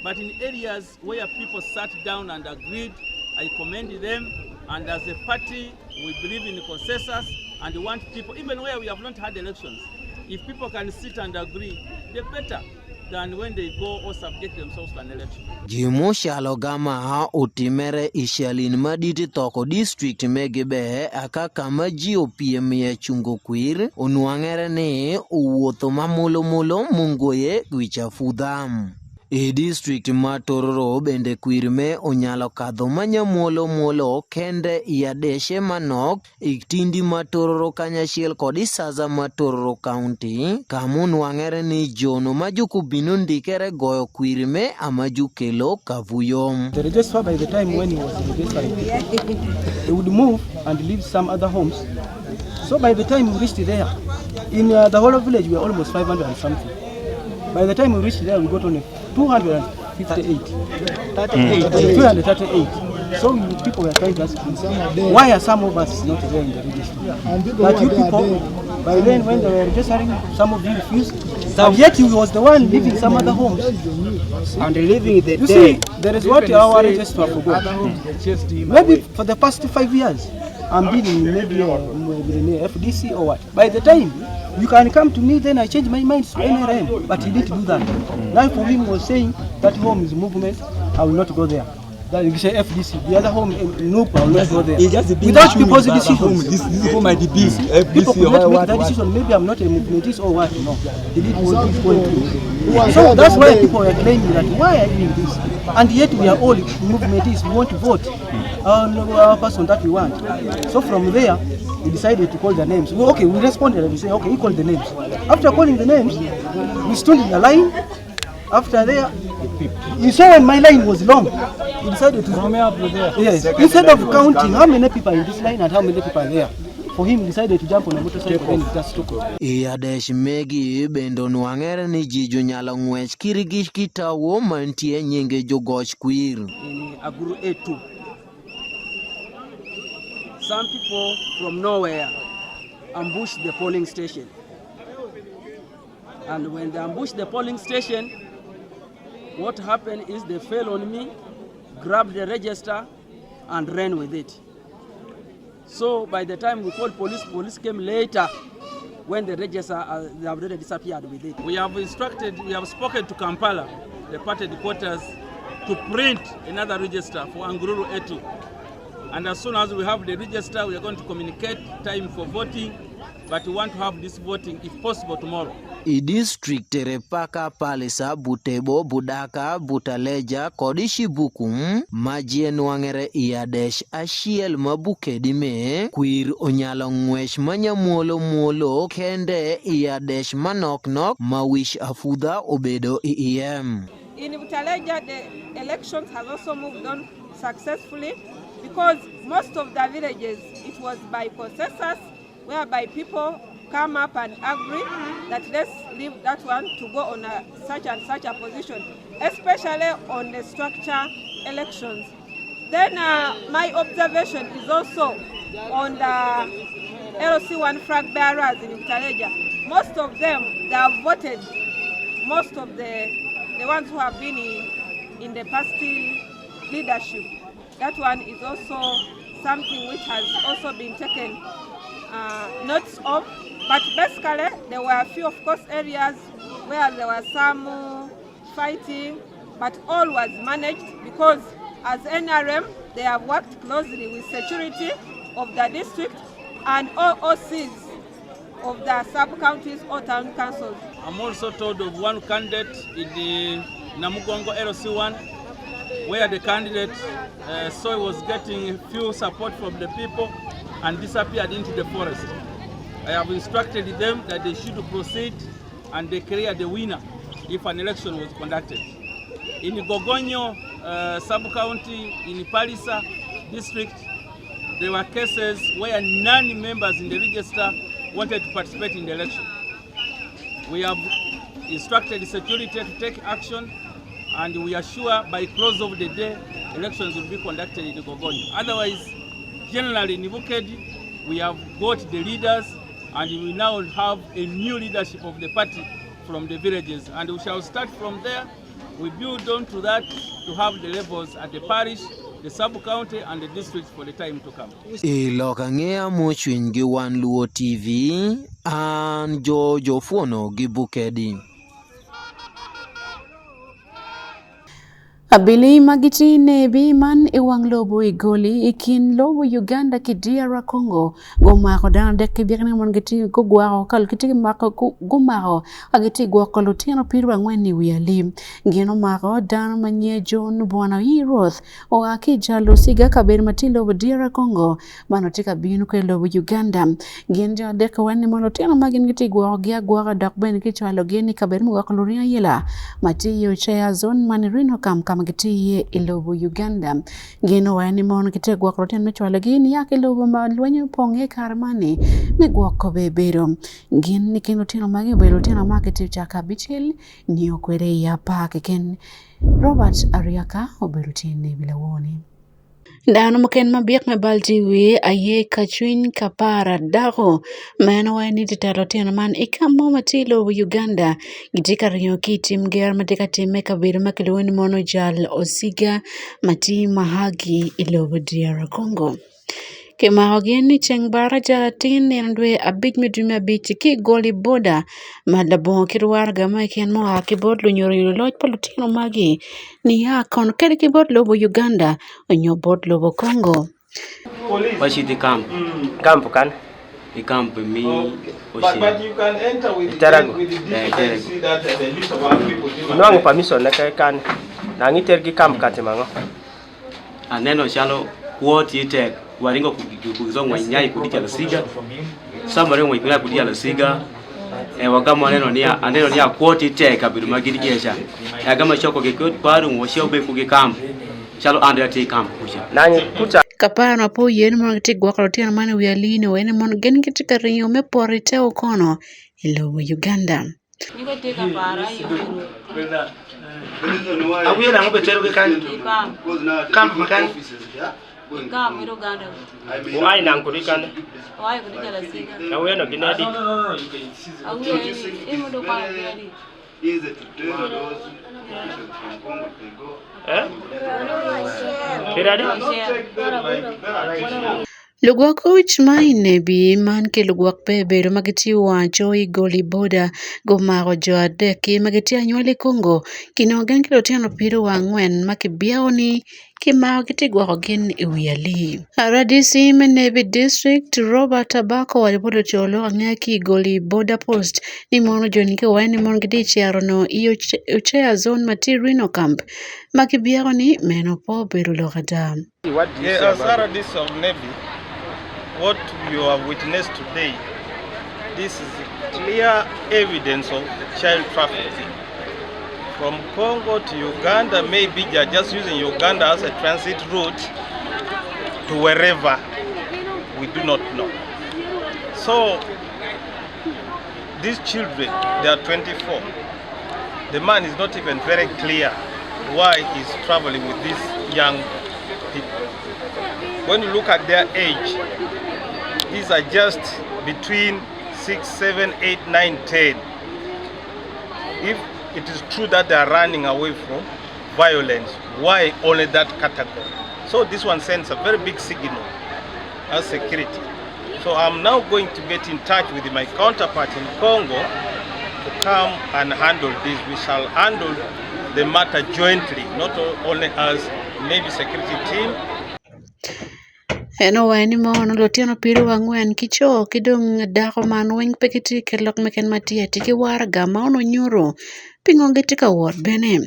But in areas where people sat down and agreed, I commend them. And as a party, we believe in consensus and we want people, even where we have not had elections, if people can sit and agree, the better than when they go or subject themselves to an election. Gimochalo gama otimere i chalin madit i thoko district me Gibe aka kama ji opiemie chungo kwir onwang'ere ni owuotho mamulomulom mungoye wichafudha. I district ma Tororo bende kwir me onyalo kadho manyamwolomwolo kende i adeshe manok i tindi ma Tororo kanyachiel kod Isaza ma Tororo County kamonwang'ere ni jono ma jokobino ndikere goyo kwir me ama jokelo kavuyo. The registrar, by the time when he was registering people, they would move and leave some other homes. So by the time we reached there, in the whole village we were almost 500 and something. By the time we reached there, we got only 258. 238. So we, people were trying to ask, why are some of us not there in the register? But you people, by then when they were registering, some of you refused. And yet he was the one leaving some other homes. And leaving the You dead. see, there is what our registrar forgot. Maybe for the past 5 years, I'm dealing maybe with FDC or what. By the time you can come to me, then I change my mind to NRM. But he didn't do that. Now for him was saying that home is movement, I will not go there. That you say FDC, the other home, nope, I will not go there. It's just being Without assuming people's by- by decisions. home, this home might be FDC People could or not make what, that what. decision. Maybe I'm not a movementist or what. No, they did what this point. are So there, that's they why are people are claiming that why are you doing this? And yet we are all movementists. We want to vote our person that we want. So from there, we decided to call the names. We, okay, we responded and we say, okay, he called the names. After calling the names, we stood in the line. After there, you saw when my line was long, he decided to From up there. Yes. Instead of counting how many people are in this line and how many people are there, for him he decided to jump on a motorcycle and he just took off. I adesh megi bende onwang'ere ni ji jonyalo ng'wech kirgi kitawo mantie nyinge jogoch kwir. in Aguru A2. Some people from nowhere ambushed the polling station. And when they ambushed the polling station, what happened is they fell on me, grabbed the register, and ran with it. So by the time we called police, police came later. when the register they have already disappeared with it. We have instructed, we have spoken to Kampala, the party headquarters, to print another register for Anguru A2. And as soon as we have the register, we are going to communicate time for voting, but we want to have this voting, if possible, tomorrow. I district Repaka Palisa Butebo Budaka Butaleja kod Shibuku ma jie nwang'ere i Adesh achiel ma Bukedi me kwir onyalo ng'wech manyamuolo muolo kende i Adesh manok nok ma wich afudha obedo i iye. In Butaleja, the elections has also moved on successfully because most of the villages, it was by consensus, whereby people come up and agree that let's leave that one to go on a such and such a position, especially on the structure elections. Then my observation is also on the LC1 flag bearers in Butaleja. Most of them, they have voted, most of the ones who have been in the past leadership. That one is also something which has also been taken notes of. But basically, there were a few, of course, areas where there was some fighting, but all was managed because as NRM, they have worked closely with security of the district and all OCs of the sub-counties or town councils. I'm also told of one candidate in the Namugongo LC1, where the candidate saw he was getting few support from the people and disappeared into the forest. I have instructed them that they should proceed and declare the winner if an election was conducted. In Gogonyo sub-county, in Palisa district, there were cases where none members in the register wanted to participate in the election. We have instructed the security to take action, and we are sure by close of the day, elections will be conducted in Gogonyo. Otherwise, generally in Bukedi, we have got the leaders, and we now have a new leadership of the party from the villages, and we shall start from there. We build on to that to have the levels at the parish, the sub-county, and the district for the time to come. I lok ang'eya mochwiny gi Wan Luo TV, an George Ofuono gi Bukedi. Abili magiti nebi man iwang lobo igoli ikin lobo Uganda ki DR Congo gumako dano dek ki byek ni mon giti gugwako kal kiti mako gumako agiti gwoko lutino piero ang'wen i wi alim gin omako dano manyie John Bwana Ruoth oa ki jalo siga kabedo ma tye lobo DR Congo mano tye ka bino kwe lobo Uganda gin jo adek wen ni mon lutino ma gin giti gwoko gi agwoka dok bene kicwalo gin i kabedo me gwoko luring ayela ma tye i Ochaya zone man i Rhino Camp kama gitye iye i lobo Uganda gin owaco ni mon gitye gwoko lutino me cwalo gi niya ki lobo ma lweny opong iye kare mani me gwoko be bedo gin ni kin lutino magi obedo lutino ma gitye cako abicel nio kwede i apar keken Robert Ariaka obedo tye nebi lawoni. Dano mukene mabyek me bal tye i wiye aye ka cwiny kapara dako meno waco ni tye telo lutino man i kam mo ma tye i lobo Uganda gitye ka ringo ki i tim gero ma tye ka timme i kabedo ma kilwongo ni mono jal Osiga ma tye Mahagi i lobo DR Congo. Kimako gin ni ceng baraja tin nino dwe 5 me dwe me 5 ki goli boda ma labongo kit waraga mo keken ma oa ki bot lunyodo loc pa lutino magi niya kono kede ki bot lobo Uganda onyo bot lobo Congo. Wacit i kamp. Kamp kan? I kamp mi Ocean. Iterago? Inwang'o permission ne kan nang'o itergi kamp katimo ang'o? Aneno chalo kwo tye tek waringo kuzo ng'wech nyai kudi chalo siga sama waringo ng'wech nyai kudi chalo siga e wagamo aneno niya aneno niya kwo tye tek kabedo ma gin iye cha e agamo choko gi kwet paru ng'o be kugi kamp chalo an atye i kamp kucha Nanyi kucha Kapara ma po yen mon gitye gwoko lutino man i wi alino wene mon gin gitye ka ringo me poto i te okono i lobo Uganda. Awiye nang'o be terogi kanyo? Kamp ma kanyo? Oae nang' kodi kane? Awiye no gin adi? Eh? Piero adi? Lugwok oc ma i Nebi man ki lugwok pe bedo ma gitye waco i goli boda gumako jo adek-ki ma gitye anywali i Congo kinongo gin ki lutino pido wa angwen ma kibyeko ni kimako gitye gwoko gin i wi alii. RDC me Nebi District Robert Abako owaco bot luco lok angeya ki i goli boda post ni mono joni ki owaco ni mono gitye cito nongo i Ocea zone ma tye i Rhino Camp ma kibyeko ni meno pe obedo lok ada. Yeah, as RDC of Nebbi, what you have witnessed today, this is clear evidence of child trafficking. From Congo to Uganda, maybe they are just using Uganda as a transit route to wherever we do not know. So, these children, they are 24. The man is not even very clear why he's traveling with these young people. When you look at their age, these are just between 6, 7, 8, 9, 10. If it is true that they are running away from violence, why only that category? So this one sends a very big signal as security. So I'm now going to get in touch with my counterpart in Congo to come and handle this. We shall handle the matter jointly, not only as Navy security team. En owaco ni mono lutino piero angwen ki co ki dong dako man weng pe gitye ki lok meken ma tye atir ki waraga ma onongo nyuto pingo gitye ka wot bene.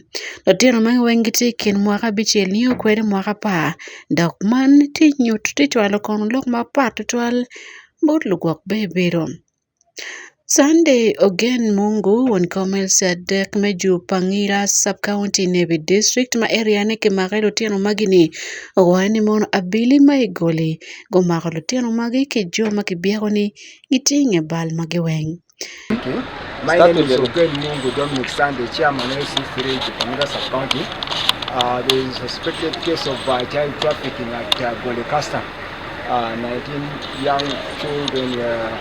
Lutino magi weng gitye i kin mwaka abicel nio kwede mwaka apar dok man tye nyuto tye cwalo kono lok mapat tutwal bot lugwok ber bedo. Sunday Ogen Mungu won kom LC adek me Jupangira Sub-County Nebbi District ma area ne kimako i lutino magi ni owaco ni mono abili ma i goli gumako lutino magi ki jo ma kibyeko ni gitye i nge bal magi weng. My name is Ogen Mungu Dominic Sunday, Chairman LC3 Jupangira Sub-County. There is a suspected case of child trafficking at Goli Custom. 19 young children were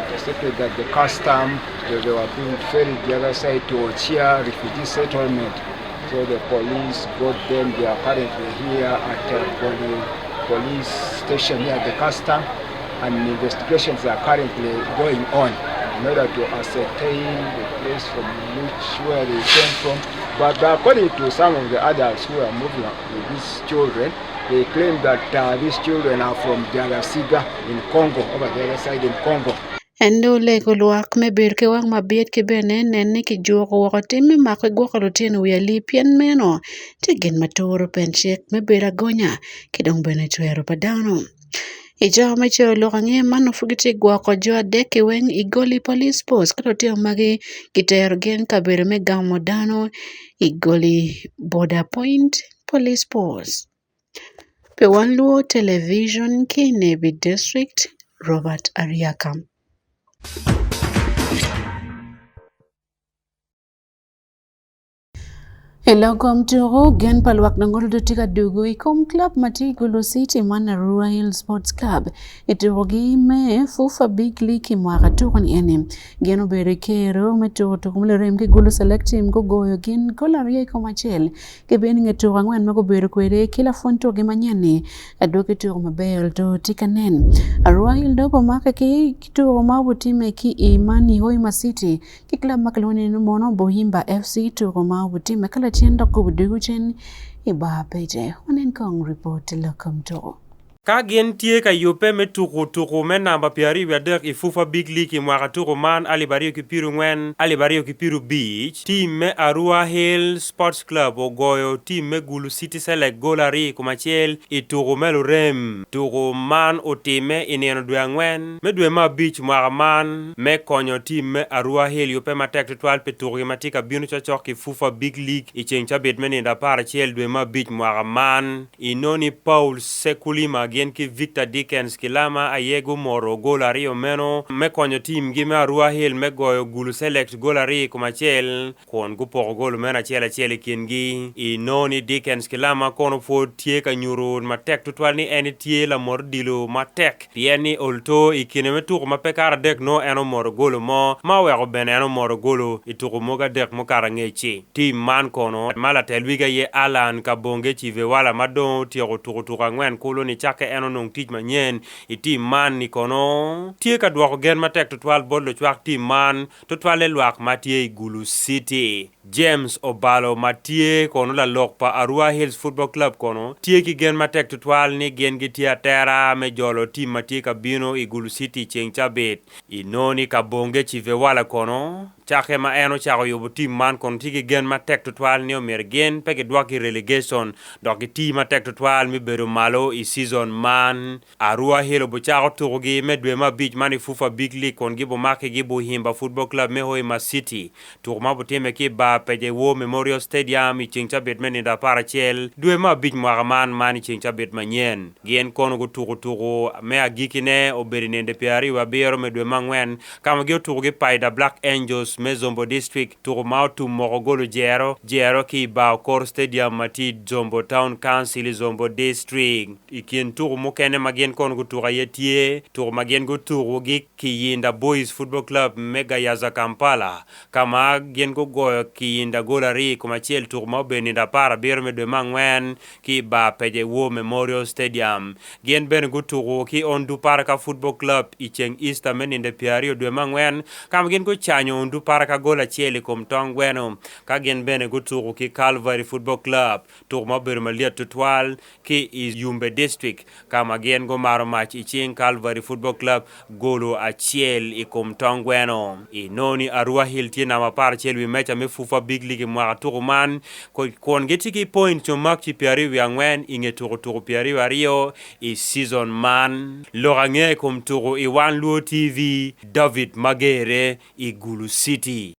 intercepted at the custom. They were being ferried the other side to Ochia refugee settlement. So the police got them. They are currently here at Goli police station here at the custom, and investigations are currently going on in order to ascertain the place from which where they came from. But according to some of the adults who are moving with these children, they claim that these children are from Diarasiga in Congo, over the other side in Congo. En dong olego lwak me bedo ki wang mabit ki bene nen ni kijuko woko tim me mako ki gwoko lutino i wi alii pien meno tye gin ma turo pen cik me bedo agonya ki dong bene cwero pa dano. I cawa me coyo lok ange man pud gitye gwoko jo adek-ki weng i Goli Police Post ka lutino magi kitero gin kabedo me gamo dano i Goli Border Point Police Post. Pi wan luo television ki i Nebbi District, Robert Ariaka. I lok kom tuko, gen pa lwak dong oluto tye ka dugo i kom club ma tye i Gulu City man Arua Hill Sports Club i tukogi me FUFA Big League i mwaka tuko ni eni. Gin obedo i kero me tuko tuko me lirem ki Gulu Select Team gugoyo gin gol aryo i kom acel Gibino i nge tuko angwen ma gubedo kwede ki lapwony tukogi manyen-ni. Adwogi tuko maber olto tye ka nen. Arua Hill dok omake ki tuko ma obitimme ki i Mani Hoima City ki club ma kilwongo ni Mono Bohimba FC tuko ma obitimme ka lacen dok gubidugo cen i bar pece. Wanen kong ripot lok kom tuko. Ka gin tye ka yubbe me tuku tuku me namba 23 i FUFA Big League i mwaka tuku man 2024, 2025, tim me Arua Hill Sports Club ogoyo tim me Gulu City Select gol aryo i kom acel i tuku me lurem. Tuku man otimme i nino dwe angwen me dwe me abic mwaka man me konyo tim me Arua Hill yubbe matek tutwal pi tukugi ma tye ka bino cokcok ki FUFA Big League i ceng cabit me nindo 11 dwe me abic mwaka man. Inoni Paul Sekulima gin ki Victor Dickens Kilama aye gumoro gol aryo meno me konyo timgi me Arua Hill me goyo Gulu Select gol aryo i kom acel kun gupoko gol meno acel acel i kingi. Inoni Dickens Kilama kono pwod tye ka nyuto matek tutwal ni en tye lamot odilo matek Pien ni olto i kine me tuko ma pe kato adek nongo en omoto golo mo ma oweko bene en omoto golo i tuko mogo adek mukato angec-ci. Tim man kono ma latel wigi aye Allan Kabonge Chivewala ma dong otyeko tuko tuko angwen kulu nicakke. cakke en onong tic manyen i tim man ni kono tye ka dwoko gen matek tutwal bot lucwak tim man tutwalle lwak ma tye i Gulu City. James Obalo ma tye kono lalok pa Arua Hills Football Club kono tye ki gen matek tutwal ni gin gitye atera me jolo tim ma tye ka bino i Gulu City ceng cabit. I noni Kabonge Chivewala kono cakke ma en ocako yubo tim man kono tye ki gen matek tutwal ni omyero gin pe gidwok i relegation dok giti matek tutwal me bedo malo i season man. Arua Hill obucako tukugi me dwe me abic man i FUFA Big League kun gibumaki ki Buhimba Football Club me Hoima City. Tuku ma obutime ki i bar Peje War Memorial Stadium i ceng cabit me nindo 11 dwe me abic mwaka man man i ceng cabit manyen. Gin kono gutuku tuku me agikine obedo i ninde 27 me dwe me angwen ka ma gin otuku ki Paidha Black Angels me Zombo District, tuku ma otum moko gol ojero jero ki i bar Okor Stadium ma tye i Zombo Town Council i Zombo District. I kin tuku mukene ma gin kono gutuko aye tye tuku ma gin gutuku gi Kiyinda Boys Football Club me Gayaza Kampala ka ma gin gugoyo Kiyinda gol ari i kom acel tuku ma obedo nindo 17 me dwe me angwen ki i bar Peje War Memorial Stadium. Gin bene gutuku ki Onduparaka Football Club i ceng Easter me nindo 20 dwe me angwen ka ma gin gucanyo Onduparaka gol acel i kom tong gweno ka gin bene gutuku ki Calvary Football Club tuku ma obedo malyet tutwal ki i Yumbe District ka ma gin gumaro mac i cing Calvary Football Club golo acel i kom tong gweno. I noni Arua Hill tye namba 11 wi meca me FUFA Big League i mwaka tuku man kun gitye ki point nyo makci 24 i nge tuku tuku 22 i season man. Lok ange i kom tuku i Wan Luo TV, David Magere i Gulu City.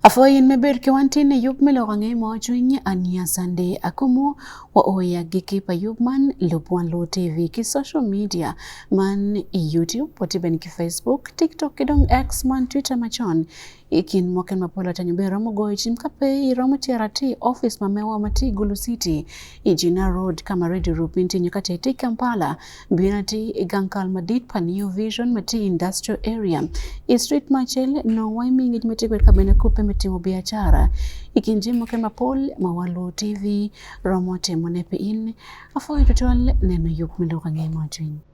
Apwoyo in me bedo ki wan tin i yub me lok ange mo cwiny ania Sunday akumu wa o i agikki pa yub man lub wan Luo TV ki social media man i YouTube wati bene ki Facebook, TikTok ki dong X man Twitter macon i kin moken mapol atanyo bene romo goyo cim ka pe iromo cito ati i office ma mewa ma tye i Gulu City i Gina Road ka ma Radio Rupin tye nyo ka tye i Kampala bino atir i gang kal madit pa New Vision ma tye i Industrial Area i street macel nongo wa imi ngec ma tye kwede ka bene kubbe me timo biacara i kin jami mukene mapol ma Wan Luo TV romo timone pi in. Apwoyo tutwal neno yub me lok ange mo cwiny.